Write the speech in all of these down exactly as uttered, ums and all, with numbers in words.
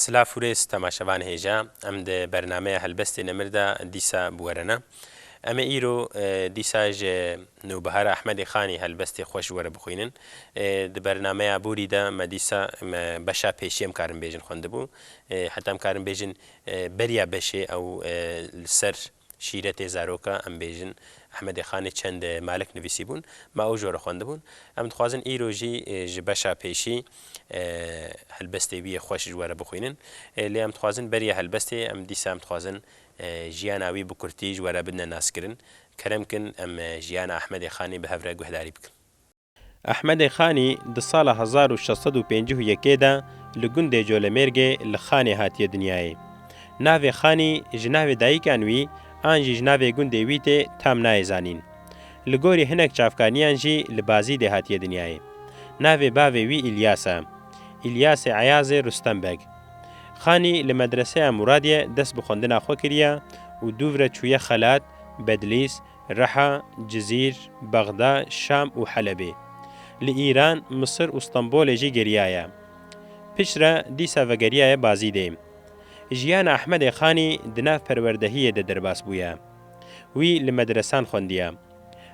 Silav û rêz temaşevanê hêja. Em di bernameya Helbestê Nemir de dîsa bi we re ne. Em ê îro, e, dîsa ji Nûbihara Ehmedê Xanî helbestê xweş ji we re bixwînin. E, di bernameya borî de me dîsa, me beşa pêşî em karin bêjin xwendibû. E, heta em karin bêjin, e, beriya beşê ew, e, li ser şîretê zaroka, em bêjin, Ehmedê Xanê çend, e, malik nivîsîbûn, me ew ji we re xwendibûn. Em dixwazin îro jî, e, ji beşa pêşî, e, helbestê wî yê xweş ji we re bixwînin. E, lê em dixwazin beriya helbestê, em dîsa em dixwazin, e, jiyana wî bi kurtî ji we re bidine naskirin. Kerem kin, em, e, jiyana Ehmedê Xanê bi hev re guhdarî bikin. Ehmedê Xanî di sala hezar û şeş sed û pêncî û yekê de li gundê Colemêrgê li Xanê hatiye dinyayê. Navê Xanî ji navê dayikan wî an jî ji navê gundê wî tê tam nayê zanîn. Li gorî hinek çavkaniyan jî li Bazîdê hatiye dinyayê. Navê bavê wî Îlyas e. Îlyasê Eyazê Rustem Beg. Xanî li medreseya Muradiye dest bi xwendina xwe kiriye û dûv re çûye Xelat, Bedlîs, Riha, Cizîr, Bexda, Şam û Helebê. Li Îran, Misir û Stenbolê jî geriyaye. Piştre dîsa vegeriyaye Bazîdê. Jiyana Ehmedê Xanî di nav perwerdehiyê de derbas bûye. Wî li medresan xwendiye.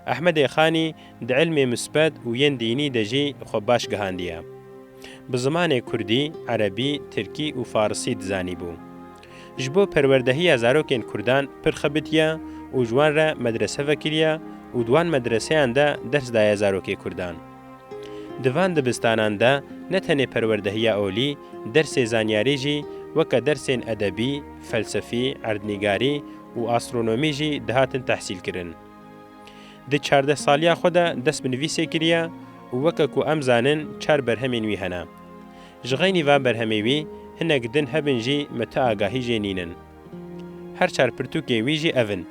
Ehmedê Xanî di ilmê misbet û yên dînî de jî xwe baş gihandiye. Bi zimanê kurdî, erebî, tirkî û farisî dizanîbû. Ji bo perwerdehiya zarokên kurdan pir xebitiye û ji wan re medrese vekiriye û di wan medreseyan de ders daye zarokê kurdan. Di van dibistanan de ne tenê perwerdehiya olî, dersê zanyarî jî weke dersên edebî, felsefî, erdnîgarî û astronomî jî dihatin tehsîlkirin. Di çardeh saliya xwe de dest bi nivîsê kiriye û weke ku em zanin çar berhemên wî hene. Ji xeynî van berhemê wî hinek din hebin jî me ti agahî jê nînin. Her çar pirtûkê wî jî ev in: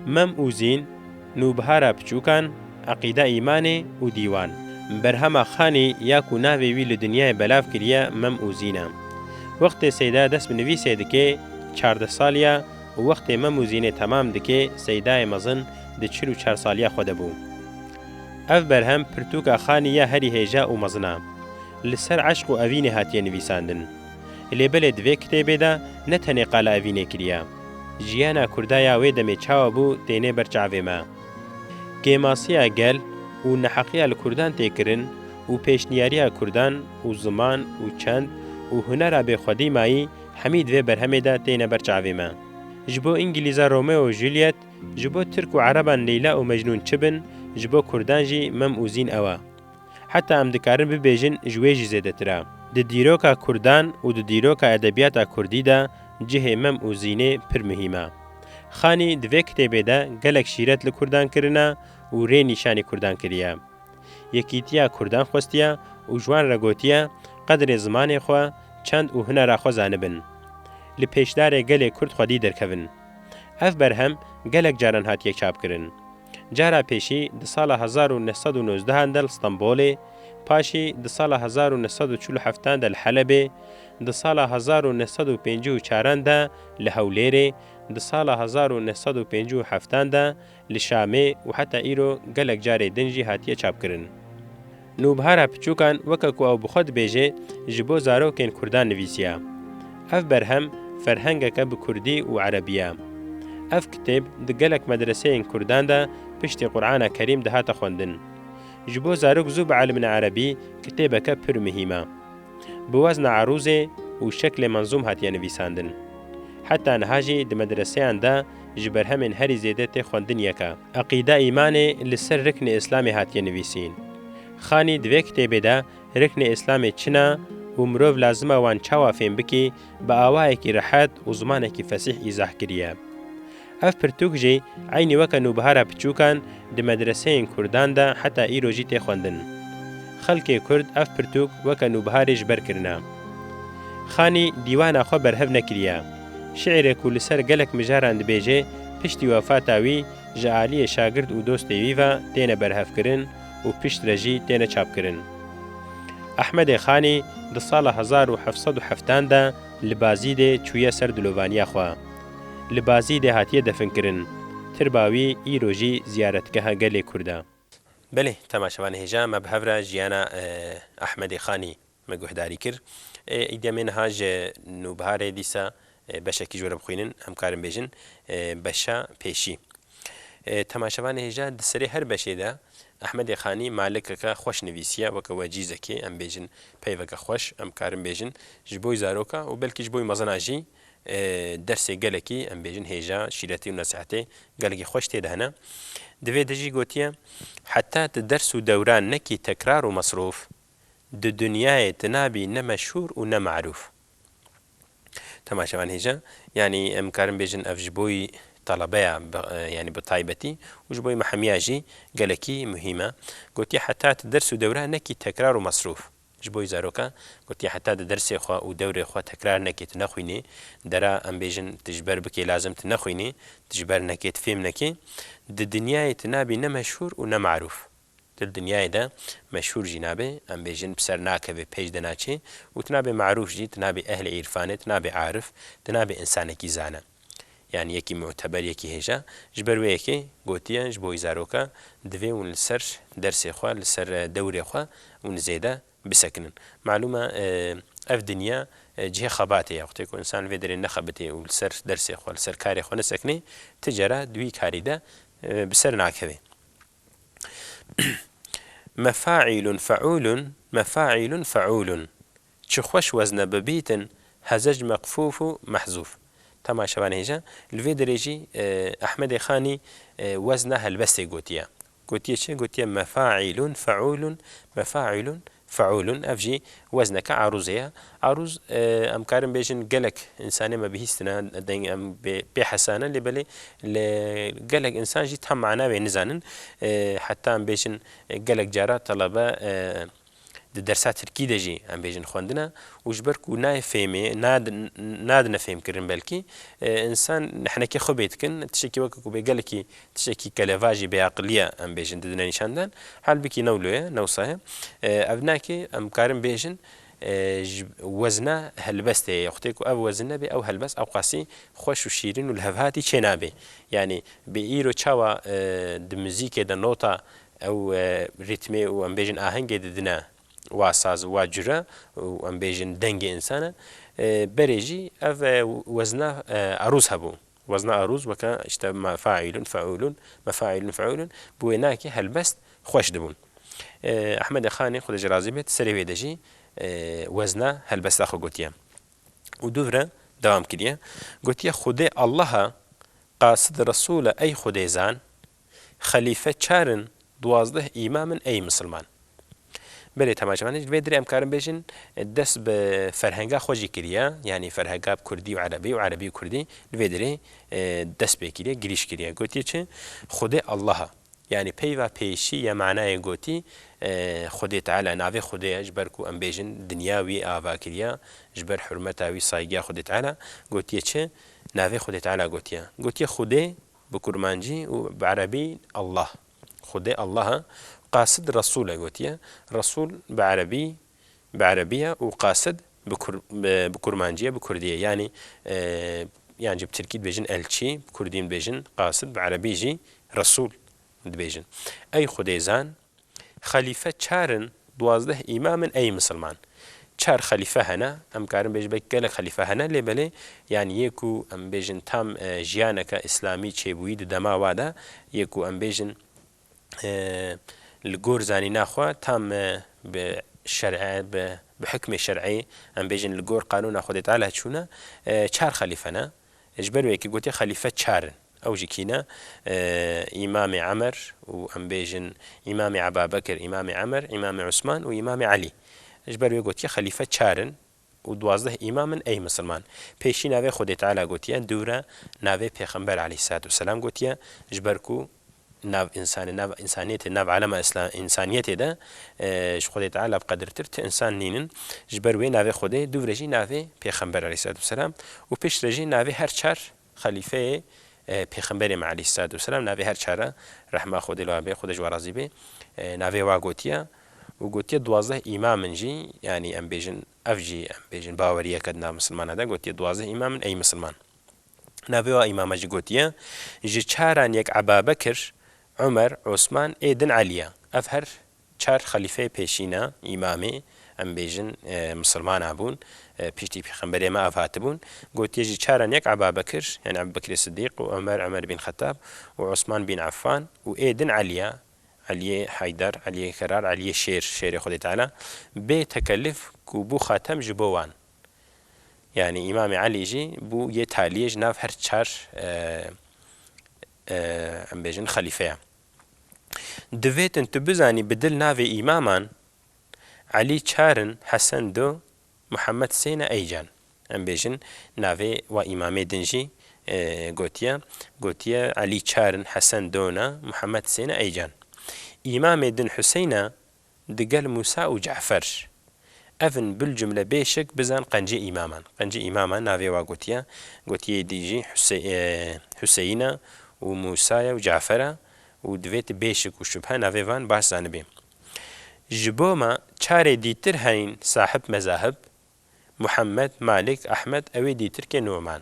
Mem û Zîn, Nûbihara Piçûkan, Eqîda Îmanê û Dîwan. Berhema Xanî ya ku navê wî li dinyayê belav kiriye Mem û Zîn e. Wextê Seyda dest bi nivîsê dike, çardeh saliya û wextê Mem û Zînê temam dike, Seydayê mezin di çil û çar saliya xwe de bû. Ev berhem pirtûka Xanî ya herî hêja û mezin e. Li ser eşq û evînê hatiye nivîsandin. Lê belê di vê kitêbê de ne tenê qala evînê kiriye. Jiyana kurda ya wê demê çawa bû têne ber çavê me. Kêmasiya gel û neheqiya li kurdan tê kirin û pêşniyariya kurdan û ziman û çend û hunera bêxwedî mayî hemî di vê berhemê de têne ber çavê me. Ji bo Îngilîza Romeo û Juliet, ji bo Tirk û Ereban Leyla û Mecnûn çi bin, ji bo kurdan jî Mem û Zîn ew e. Heta em dikarin bibêjin ji wê jî zêdetir e. Di dîroka kurdan û di dîroka edebiyata kurdî de cihê Mem û Zînê pir muhîm e. Xanî di vê kitêbê de gelek şîret li kurdan kirine û rê nîşanî kurdan kiriye. Yekîtiya kurdan xwestiye û ji wan re gotiye qedrê zimanê xwe, çend û hunera xwe zanibin. Li pêşdarê gelê kurd xwedî derkevin. Ev berhem gelek caran hatiye çapkirin. Cara pêşî di sala hezar û neh sed û nozdeh de li Stenbolê, paşî di sala hezar û neh sed û çil û heft de li Helebê, di sala hezar û neh sed û pêncî û çar de li Hewlêrê, di sala hezar û neh sed û pêncî û heft de li Şamê û heta îro gelek carê din jî hatiye çapkirin. Nûbihara Piçûkan, weke ku ew bi xwe dibêje, ji bo zarokên kurdan nivîsiye. Ev berhem ferhengeke bi kurdî û erebî ye. Ev kitêb di gelek medreseyên kurdan de piştî Qur'ana Kerîm dihate xwendin. Ji bo zarok zû bielibine erebî, kitêbeke pir muhîm e. Bi wezna erûzê û şeklê menzûm hatiye nivîsandin. Heta niha jî di medreseyan de ji berhemên herî zêde tê xwendin yek e. Eqîda Îmanê li ser riknê Îslamê hatiye nivîsîn. Xanî di vê kitêbê de riknê Îslamê çi ne û mirov lazim e wan çawa fêm bikî, bi awayekî rehet û zimanekî fesîh îzah kiriye. Ev pirtûk jî eynî weke Nûbihara Piçûkan di medreseyên kurdan de heta îro jî tê xwendin. Xelkê kurd ev pirtûk weke Nûbiharê ji ber kirine. Xanî dîwana xwe berhev nekiriye. Şiîrê ku li ser gelek mijaran dibêje, piştî wefata wî ji aliyê şagirt û dostê wî ve têne berhevkirin û piştre jî têne çapkirin. Ehmedê Xanî di sala hezar û heft sed û heftan de li Bazîdê çûye ser dilovaniya xwe. Li Bazîdê hatiye definkirin. Tirba wî îro jî ziyaretgeha gelê Kurd e. Belê, temaşevanê hêja, me bi hev re jiyana, e, Ehmedê Xanî me guhdarî kir. Ê, îdî em ê niha ji Nûbiharê dîsa, ê, beşekî ji we re bixwînin, em karin bêjin, ê, beşa pêşî. Ê, temaşevanê hêja di serê her beşê de Ehmedê Xanî malikeke xweş nivîsiye, weke wecîzekê, em bêjin peyveke xweş, em karin bêjin ji bo zaroka û belkî ji bo mezina jî, ê, dersê gelekî, em bêjin hêja, şîretî û nesîhetê gelekî xweş tê de hene. Di vê de jî gotiye, heta tu ders û dewran nekî tekrar û mesrûf, di dinyayê tu nabî ne meşhûr û ne marûf. Temaşevan hêja, yanî em karin bêjin ev ji boyî telebeya bi, e, yanî bi taybetî û ji boyî mehemiya jî gelekî muhîm e. Gotiye heta tu ders û dewra nekî tekrar û mesrûf. Ji boyî zaroka gotiye heta tu dersê xwe û dewrê xwe tekrar nekî, tu nexwînî, dera em bêjin tu ji ber bikê lazim tu nexwînî, tu ji ber nekê, tu fêm nekî, di dinyayê tu nabî ne meşhûr û ne marûf. Tu li dinyayê de meşhûr jî nabê, em bêjin bi ser nakeve, pêş de naçê û tu nabê marûf jî, tu nabê ehlê îrfanê, tu nabê arif, tu nabê însanekî zane. Yanî yekî muteber, yekî hêja. Ji ber wê yekê gotiye ji bo wî zaroka divê hûn li ser dersê xwe, li ser, e, dewrê xwe hûn zêde bisekinin. Malûm e, e, ev dinya, e, cihê xebatê ye. Wextê ku însan li vê derê nexebitê û li ser dersê xwe, li ser karê xwe nesekinê, ti cara di wî karî de, e, bi ser nakeve. Mefaîlun feûlun, mefaîlun feûlun. Çi xweş wezne bibîtin, hezec meqfûf û mehzûf. Temaşevan hêja, li vê derê jî, e, Ehmedê Xanî, e, wezna helbestê gotiye. Gotiye çi? Gotiye mefaîlun feûlun, mefaîlun feûlun. Ev jî wezneke arûzê ye. Arûz, e, em karin bêjin gelek însanê me bihîstine, deng em bê, pê hesane, lê belê li gelek însan jî tam mana wê nizanin. E, heta em bêjin, e, gelek cara telebe, e, di dersa tirkî de jî em bêjin xwendine û ji ber ku nayê fêmê, nad-, nadine fêmkirin belkî, e, însan nehnekê xwe bê dikin, tiştekî weke ku bê gelekî tiştekî kelevajî bêaqilî ye, em bêjin didine nîşandan. Halbikî ne wilo ye, ne wisa ye. E, ev nakê em karin bêjin, e, ji wezna helbestê ye. Wextê ku ev wezin nebe, ew helbest ew qasî xweş û şîrin û lihevhatî çê nabe. Yanî bi îro çawa, e, di muzîkê de nota ew, e, rîtmê û em bêjin ahengê didine wa saz û wa cure û em bêjin dengê însan e, e, berê jî ev, e, wezna, e, arûz hebû. Wezna arûz weke işte mefaîlun feûlun, mefaîlun feûlun, bi wê nakê helbest xweş dibûn. E, Ehmedê Xanê, Xwedê ji razî bê, serê wê de jî, e, wezna helbesta xwe gotiye. Û dûv re dewam kiriye. Gotiye, Xwedê Allaha, qasid Resûl e ey Xwedê zan, xelîfe çar in, duwazdeh îmam in ey misilman. Belê temaşevanê, ji vê dirê em karin bêjin, dest bi ferhenga xwe jî kiriye, yanî ferhenga bi kurdî û erebî û erebî û kurdî, li vê dirê, e, dest pê kiriye, girîş kiriye. Gotiye çi? Xwedê Allah e. Yanî peyva pêşî ya manayê gotî, e, Xwedê Teala, navê Xwedê ye, ji ber ku em bêjin dinya wî ava kiriye, ji ber hurmeta wî, saygîya Xwedê Teala, gotiye çi? Navê Xwedê Teala gotiye. Gotiye Xwedê bi kurmancî û bi erebî Allah. Xwedê Allah e. Qasid Resûl e gotiye. Resûl bi erebî, bi erebî ye û qasid bi kur-, bi, bi kurmancî ye, bi kurdî ye. Yanî, e, yan jî bi tirkî dibêjin elçî, bi kurdî dibêjin qasid, bi erebî jî Resûl dibêjin. Ey Xwedê zan, xelîfe çar in, duwazdeh îmam in ey misilman. Çar xelîfe hene, em karin bêjin belkî gelek xelîfe hene, lê belê, yanî yê ku em bêjin tam, e, jiyaneke îslamî çêbûyî di dema wa de, yê ku em bêjin, e, li gor zanîna xwe tam, e, bi şer'e, bi, bi hikmê şer'ê, em bêjin li gor qanûna Xwedê Teala çûne, e, çar xelîfe ne. Ji ber wê yekê gotiye xelîfe çar in. Ew jî kî ne? E, Îmamê Emer û em bêjin Îmamê Ebabekir, Îmamê Emer, Îmamê Usman û Îmamê Elî. Ji ber wê gotiye xelîfe çar in û duwazdeh îmam in ey misilman. Pêşî navê Xwedê Teala gotiye, dû re navê Pêxember aleyhissalatu vesselam gotiye, ji ber ku nav însanê, nav însaniyetê, nav alema îsla-, însaniyetê de, e, ji Xwedê Teala bi qedirtir ti însan nînin. Ji ber wê navê Xwedê, dûv re jî navê Pêxember aleyhissalatu vesselam û piştre jî navê her çar xelîfeyê, e, Pêxemberê me aleyhissalatu vesselam, navê her çar e, rehma Xwedê li wan bê, Xwedê ji wan razî bê, e, navê wa gotiye û gotiye duwazdeh îmam in jî, yanî em bêjin, ev jî em bêjin baweriyeke di nav misilmana de, gotiye duwazdeh îmam in ey misilman. Navê wa îmama jî gotiye, ji çaran yek Ebabekir, Umer, Osman, ê din Elî ye. Ev her çar xelîfeyê pêşîn e, îmamê, em bêjin, e, misilmana bûn, e, piştî Pêxemberê me av hatibûn. Gotiye ji çaran yek Ebabekir, yani Ebubekirê Sidîq û Omer, Omer bin Xettab û Osman bin Affan û ê din Eliya, Eliyê Heyder, Eliyê Kerar, Eliyê Şêr, Şêrê Xwedê Teala, bê tekellif ku bû xatem ji bo wan. Yani Îmamê Elî jî bû yê taliyê ji nav her çar, e, e, em bêjin xelîfeya. Divêtin tu bizanî bi dil navê îmaman, Elî çar in, Hesen du, Muhammed sê ne, Eycan. Em bêjin navê wa îmamê din jî, e, gotiye. Gotiye Elî çar in, Hesen do ne, Muhammed sê ne, Eycan. Îmamê din Huseyna digel Musa û Cafer. Ev in bil cumle bê şik bizan qencê îmaman. Qencê îmaman navê wa gotiye. Gotiye dî jî Huse-, e, Huseyna û Musa ye û Cafer e û divê tu bê şik û şubhe navê van baş zanibî. Ji bo me çarê dîtir heyîn sahib mezahib, Muhammed, Malik, Ahmed, ew ê dîtir kê Numan.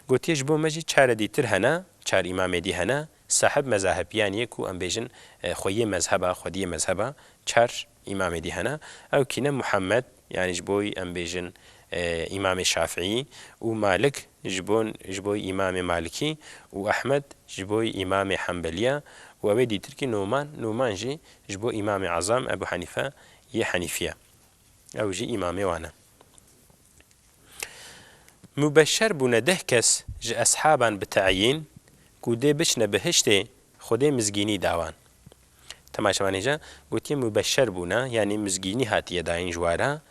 Gotiye ji bo me jî çare dîtir hene, çar îmamê dî hene, sahib mezahib, yanî yê ku em bêjin, e, xweyê mezheba, xwediyê mezheba, çar îmamê dî hene. Ew kî ne Muhammed, yanî ji bo em bêjin, e, îmamê Şafîî û Malik ji bo, ji bo îmamê Malikî û Ahmed ji bo îmamê Hembeliya û ew ê dîtir kî Numan, Numan jî ji bo îmamê Ezam Ebu Henife yê Henîfiye. Ew jî îmamê wan e. Mubeşer bûne deh kes ji eshaban bi teyîn ku dê biçine bihiştê Xwedê mizgînî da wan. Temaşevanê ca gotiye mubeşer bûne, yanî mizgînî hatiye dayîn ji wara,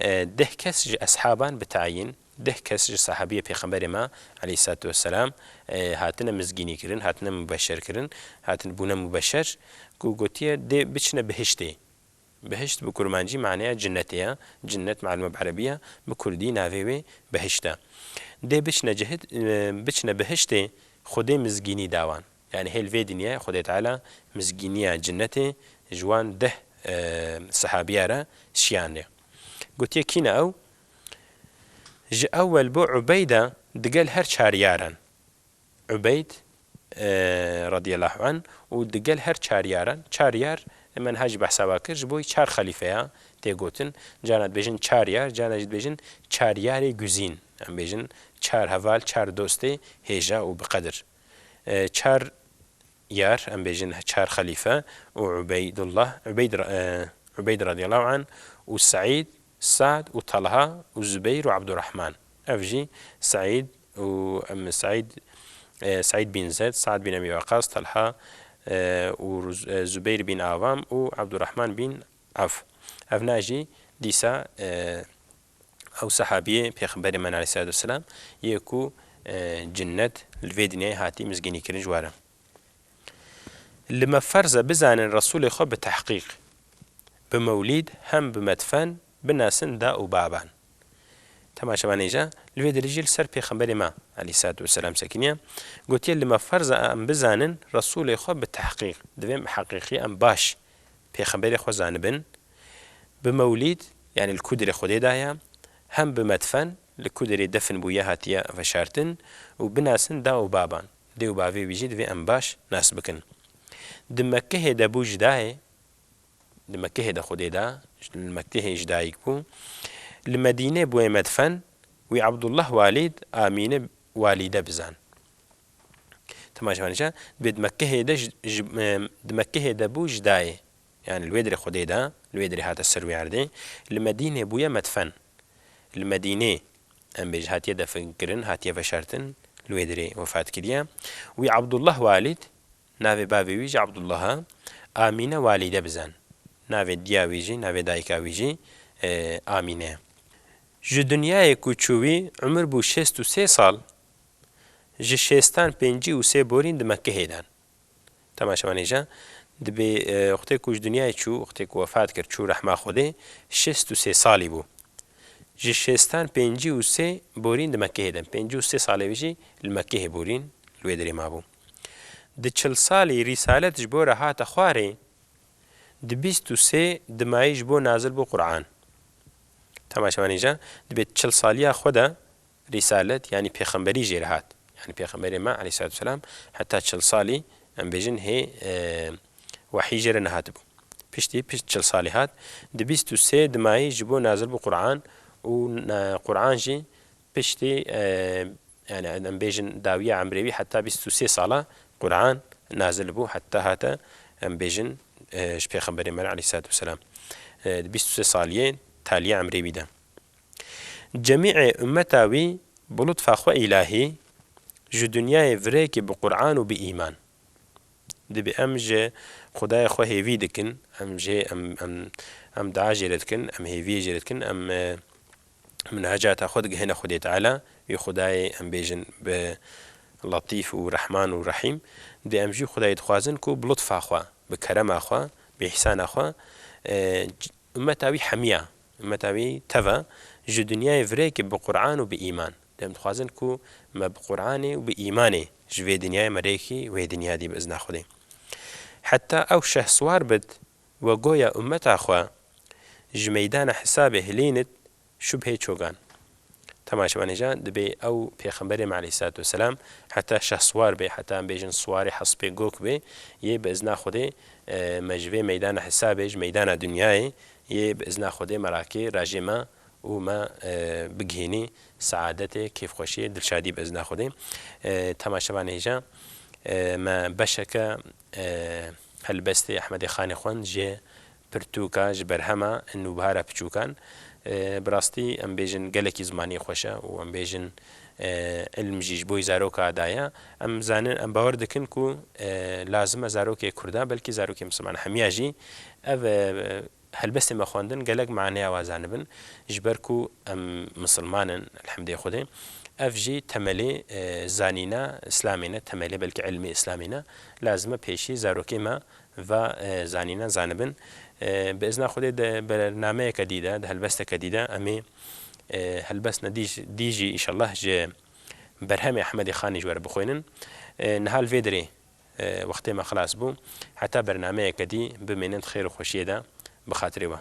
e, deh kes ji eshaban bi teyîn, deh kes ji sahabiyê Pêxemberê me aleyhissalatu vesselam, e, hatine mizgînî kirin, hatine mubeşer kirin, hatin bûne mubeşer ku gotiye dê biçine bihiştê. Bihişt bi kurmancî maneya cinnetê ye. Cinnet malûme bi erebî ye, bi kurdî navê wê behişt e. Dê biçine cihit, e, biçine bihiştê Xwedê mizgînî da wan. Yani hê li vê dinyayê Xwedê Teala mizgîniya cinnetê ji wan deh, e, sehabiya re şiyane. Gotiye kî ne ew? Ji ewel bo Ubeyda digel her çar yaran. Ubeyd, e, radiyallahu anh û digel her çar yaran, çar yar, e, me niha jî behsa wa kir, ji bo çar xelîfeya tê gotin. Carna dibêjin çar yar, carna jî dibêjin çar yarê guzîn. Em bêjin çar heval, çar dostê hêja û bi qedir. E, çar yar, em bêjin çar xelîfe û Ubeydullah, Ubeyd ra-, e, Ubeyd radiyallahu anh û Seîd, Sa'd û Talha û Zubeyr û Abdurrahman. Ev jî Seîd û, em, Seîd, e, Seîd bin Zeyd, Sa'd bin Ebî Weqqas, Talha, e, û Ruz-, e, Zubeyr bin Awam û Abdurrahman bin Awf. Evna jî dîsa, e, ew sehabiyê Pêxemberê me aleyhissalatu vesselam yê ku, e, cinnet li vê dinyayê hatî mizgînîkirin ji we re. Li me ferz e bizanin Resûlê xwe bi tehqîq, bi mewlîd hem bi medfen binasin da û baban. Temaşevanê ca, li vê derê jî li ser Pêxemberê me aleyhissalatu vesselam sekiniye. Gotiye, li me ferz e em bizanin Resûlê xwe bi tehqîq. Divê em heqîqî em baş Pêxemberê xwe zanibin. Bi mewlîd, yani li ku dirê Xwedê daye, hem bi medfen, li ku dirê defin bûye hatiye veşartin û binasin da û baban. Dê û bavê wî jî divê em baş nas bikin. Di Mekkehê de bû ji dayê, di Mekkehê de Xwedê da, li Mekkehê ji dayik bû. Li Medînê bûye medfen, wî Abdullah walîd, Amîne walîde bizan. Temaşevanê ca, dibê di Mekkehê de ji, ji, em, di Mekkehê de bû ji dayê. Yani li wê dirê Xwedê da, li wê dirê hate ser wê erdê. Li Medînê bûye medfen. Li Medînê, em bêjin, hatiye definkirin, hatiye veşartin, li wê dirê wefat kiriye. Wî Abdullah walîd, navê bavê wî jî Abdullah e. Amîne walîde bizan. Navê diya wî jî, navê dayika wî jî, e, Amîne ye. Ji dinyayê ku çû wî, umir bû şêst û sê sal, ji şêstan pêncî û sê borîn di Mekkehê dan. Temaşevanê ca, dibê, e, wextê ku ji dinyayê çû, wextê ku wefat kir, çû rehma Xwedê, şêst û sê salî bû. Ji şêstan pêncî û sê borîn di Mekkehê de. Pêncî û sê salê wî jî li Mekkehê borîn li wê derê mabû. Di çil salî rîsalet ji bo re hate xwarê, di bîst û sê dimayî ji bo nazil bû Qur'an. Temaşevanê ca, dibê çil saliya xwe de rîsalet, yanî pêxemberî jê re hat. Yanî pêxemberê me aleyhissalatu vesselam heta çil salî, em bêjin, hê, e, wehî jê re nehatibû. Piştî, pişt çil salî hat. Di bîst û sê dimayî ji bo nazil bû Qur'an û, e, Qur'an jî piştî, e, yani em bêjin dawiya emrê wî heta bîst û sê sala Qur'an nazil bû, heta hate em bêjin, e, ji Pêxemberê me re aleyhissalatu vesselam. E, di bîst û sê saliyê taliya emrê wî de. Cemî'ê ummeta wî bi lutfa xwe îlahî ji dinyayê virêkî bi Qur'an û bi îman. Dibê em ji Xwedayê xwe hêvî dikin, em jê, em, em, em dua jê re dikin, em hêviyê jê re dikin, em, e, minacata xwe digihêne Xwedê Teala, wî Xwedayê em bêjin bi Letîf û Rehman û Rehîm. Dibê em jî Xwedayê dixwazin ku bi lutfa xwe, bi kerema xwe, bi îhsana xwe, e, c-, ummeta wî hemiya, ummeta wî teva ji dinyayê virêkî bi Qur'an û bi îman. Dem dixwazin ku me bi Qur'anê û bi îmanê ji vê dinyayê me rêkî wê dinya dî bi izna Xwedê. Heta ew şehswar bit we goya ummeta xwe ji meydana hesabê hilînit şubhê çogan. Temaşevanê ja dibê ew Pêxemberê me aleyhissalatu vesselam heta şehswar bê, heta em bêjin swarê hespê gok bê, yê bi izna Xwedê, e, me ji vê meydana hesabê, ji meydana dinyayê, yê bi izna Xwedê me rakê rajê me û me, e, bigihînî saadetê, kêfxweşiyê, dilşadî bi izna Xwedê. E, temaşevanê hêja, e, me beşeke, e, helbestê Ehmedê Xanê xwend ji pirtûka, ji berhema Nûbihara Piçûkan. E, bi rastî em bêjin gelekî zimanî xweş e û em bêjin, e, ilm jî ji bo zaroka daye. Em zanin, em bawer dikin ku, e, lazim e zarokê Kurda, belkî zarokê Misilman hemiya jî ev, e, helbestê me xwendin gelek maneya wa zanibin, ji ber ku em misilman in, elhemdê Xwedê. Ev jî temelê, e, zanîna Îslamê ne, temelê belkî ilmê Îslamê ne. Lazim e pêşî zarokê me va, e, zanîna zanibin. E, bi izna Xwedê di bernameyeke dî de, di helbesteke dî de em ê, e, helbestne dî, dî jî înşallah ji berhemê Ehmedê Xanê ji we re bixwînin. E, niha li vê derê, e, wextê me xilas bû. Heta bernameyeke dî bimînin di xêr û xweşiyê de bi xatirê we.